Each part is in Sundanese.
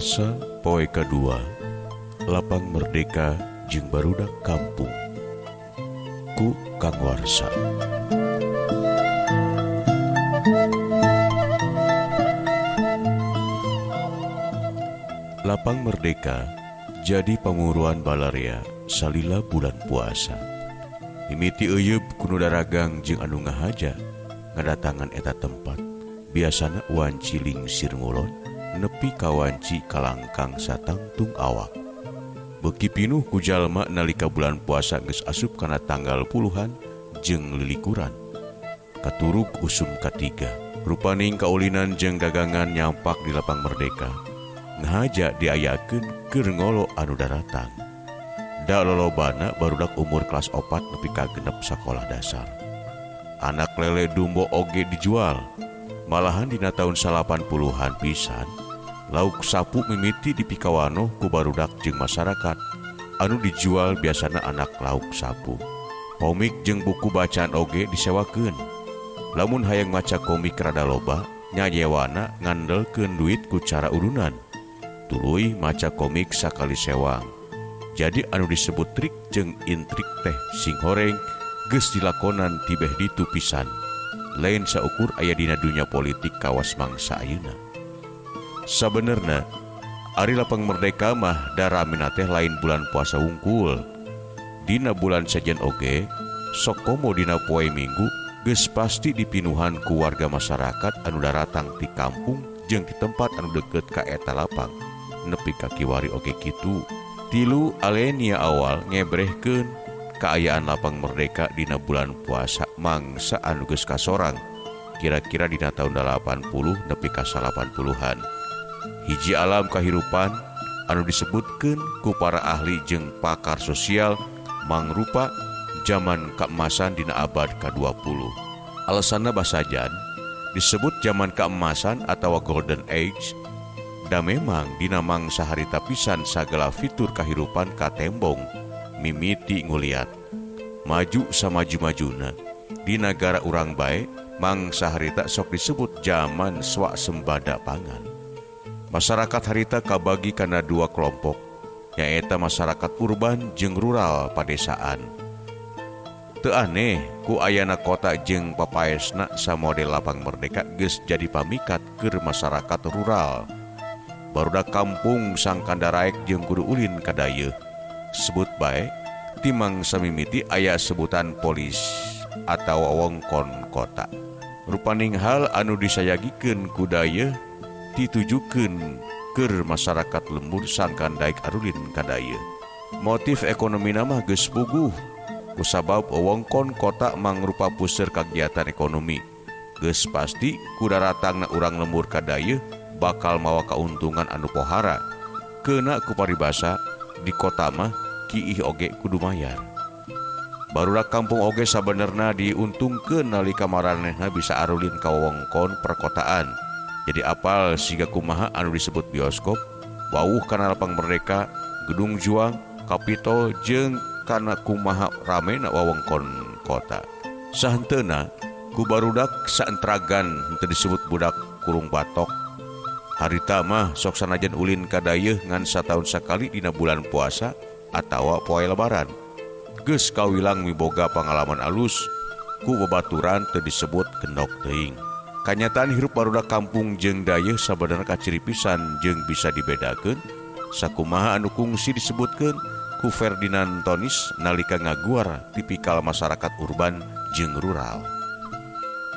Puasa poe kadua, Lapang Merdeka jeung barudak kampung ku Kang Warsa. Lapang Merdeka jadi panguruan balarea salila bulan puasa. Mimiti euyeup ku nu daragang jeung anu ngahaja ngadatangan eta tempat. Biasana wanci lingsir ngulon nepi ka wanci kalangkang satangtung awak. Beuki pinuh ku jalma nalika bulan puasa geus asup kana tanggal puluhan jeung lilikuran. Katurug usum katiga, rupaning kaulinan jeung dagangan nyampak di Lapang Merdeka. Ngahaja diayakeun keur ngolo anu daratang. Da lolobana barudak umur kelas 4 nepi ka 6 sakolah dasar. Anak lele dumbo oge dijual. Malahan dina taun 80-an pisan, lauk sapu mimiti dipikawanoh ku barudak jeung masyarakat. Anu dijual biasana anak lauk sapu. Komik jeung buku bacaan oge disewakeun. Lamun hayang maca komik rada loba, nyayewana ngandelkeun duit ku cara urunan. Tuluy maca komik sakali sewang. Jadi anu disebut trik jeung intrik teh sing horeng geus dilakonan tibeh ditu pisan. Lain saukur aya dina dunya politik kawas mangsa ayeuna. Sabenerna ari Lapang Merdeka mah daramina teh lain bulan puasa wungkul. Dina bulan sejen oge sok komo dina poe Minggu geus pasti dipinuhan ku warga masyarakat anu daratang ti kampung jeung ti tempat anu deukeut ka eta lapang. Nepi ka kiwari oge kitu. Tilu alenia awal ngebrehkeun kaayaan Lapang Merdeka dina bulan puasa mangsa anu geus kasorang kira-kira dina taun 80 nepi ka 80-an. Hiji alam kahirupan anu disebutkeun ku para ahli jeung pakar sosial mangrupa zaman keemasan dina abad ka-20. Alasanna basajan disebut zaman keemasan atawa golden age da memang dina mangsa harita pisan sagala fitur kahirupan katembong mimiti nguliat maju samaju-majuna di nagara urang bae mangsa harita sok disebut zaman swasembada pangan. Masyarakat harita kabagi kana dua kelompok, nyaeta masyarakat urban jeung rural padesaan. Teu aneh ku ayana kota jeung papaesna samodel Lapang Merdeka geus jadi pamikat keur masyarakat rural. Barudak kampung sangkan daraek jeung kudu ulin ka dayeuh. Sebut bae timang samimiti aya sebutan polis atawa wewengkon kota. Rupaning hal anu disayagikeun ku dayeuh ditujukeun keur masyarakat lembur sangkan daek arulin ka dayeuh. Motif ekonomina mah geus puguh kusabab wewengkon kota mangrupa puseur kagiatan ekonomi. Geus pasti ku daratangna urang lembur ka dayeuh bakal mawa kauntungan anu pohara. Keuna ku paribasa di kota mah kiih oge kudu mayar. Barudak kampung oge sabenerna diuntungkeun nalika maranehna bisa arulin ka wewengkon perkotaan. Jadi apal siga kumaha anu disebut bioskop, wawuh kana Lapang Merdeka, Gedung Juang, Kapitol jeung kana kumaha ramena wewengkon kota. Sahenteuna ku barudak saentragan henteu disebut budak kurung batok. Harita mah sok sanajan ulin ka dayeuh ngan sataun sakali dina bulan puasa atawa poe lebaran. Geus kawilang miboga pangalaman alus ku babaturan teu disebut gendok teuing. Kanyataan hirup barudak kampung jeung dayeuh sabenerna kaciri pisan jeung bisa dibedakeun sakumaha anu kungsi disebutkeun ku Ferdinand Tonis nalika ngaguar tipikal masyarakat urban jeung rural.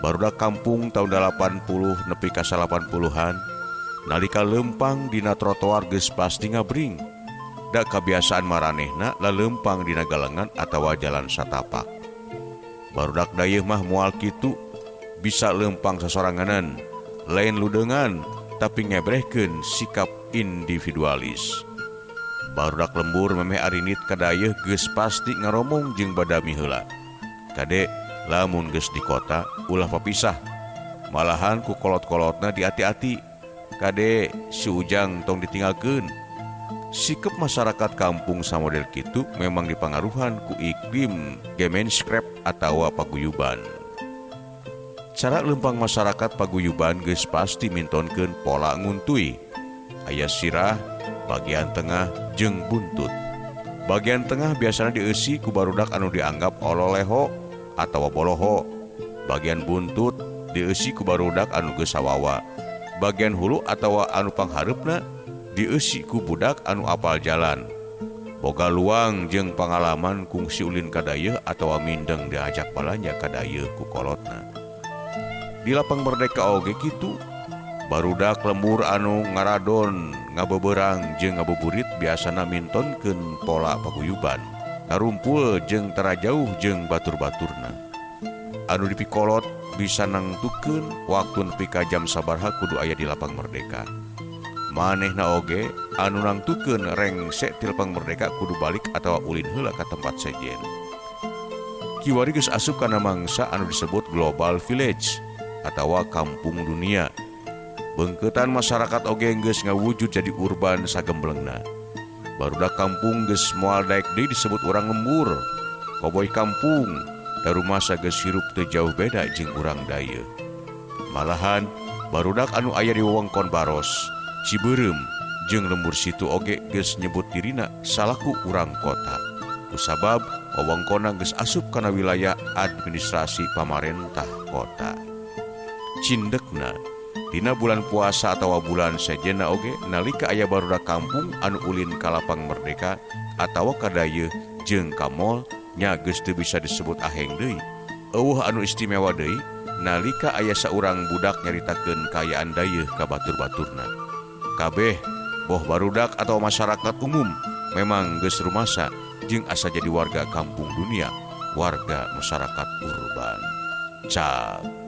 Barudak kampung taun 80 nepi ka 80-an nalika lempang dina trotoar geus pasti ngabring. Da kabiasaan maranehna lalempang dina galengan atawa jalan satapak. Barudak dayeuh mah moal kitu, bisa lempang sasoranganan, lain ludengan tapi ngebrehkeun sikap individualis. Barudak lembur memeh arinit ka dayeuh geus pasti ngaromong jeung badami heula. Kade lamun geus di kota ulah papisah, malahan ku kolot-kolotna diati-ati. Kade si Ujang tong ditinggalkeun. Sikap masyarakat kampung samodel kitu memang dipangaruhan ku iklim gemenskrep atawa paguyuban. Cara lempang masyarakat paguyuban geus pasti mintonkeun pola nguntuy. Aya sirah, bagian tengah jeung buntut. Bagian tengah biasana dieusi ku barudak anu dianggap ololeho atawa boloho. Bagian buntut dieusi ku barudak anu geus sawawa. Bagian hulu atawa anu panghareupna dieusi ku budak anu apal jalan. Boga luang jeung pangalaman kungsi ulin ka dayeuh atawa mindeng diajak balanja ka dayeuh ku kolotna. Di lapang Merdeka oge kitu. Barudak lembur anu ngaradon, ngabeberang jeung ngabuburit biasana mintonkeun pola paguyuban, ngarumpul jeung tara jauh jeung batur-baturna. Anu dipikolot bisa nangtukeun waktu nepi ka jam sabaraha kudu aya di lapang Merdeka. Manehna oge anu nangtukeun rengse ti lapang Merdeka kudu balik atawa ulin heula ka tempat sejen. Kiwari geus asup kana mangsa anu disebut Global Village atawa Kampung Dunia. Beungkeutan masyarakat oge geus ngawujud jadi urban sagemblengna. Barudak kampung geus moal daek deui disebut urang lembur. Koboy kampung darumasa geus hirup teu jauh beda jeung urang dayeuh. Malahan barudak anu aya di wewengkon Baros, Cibeureum jeung lembur situ oge geus nyebut dirina salaku urang kota. Kusabab wewengkonna geus asup kana wilayah administrasi pamarentah kota. Cindekna dina bulan puasa atawa bulan sejenna oge nalika aya barudak kampung anu ulin ka lapang Merdeka atawa ka dayeuh jeung ka mall nya geus teu bisa disebut aheng deui. Eueuh anu istimewa deui nalika aya saurang budak nyaritakeun kaayaan dayeuh ka batur-baturna. Kabeh boh barudak atau masyarakat umum memang geus rumasa jeung asa jadi warga kampung dunia, warga masyarakat urban. Cap.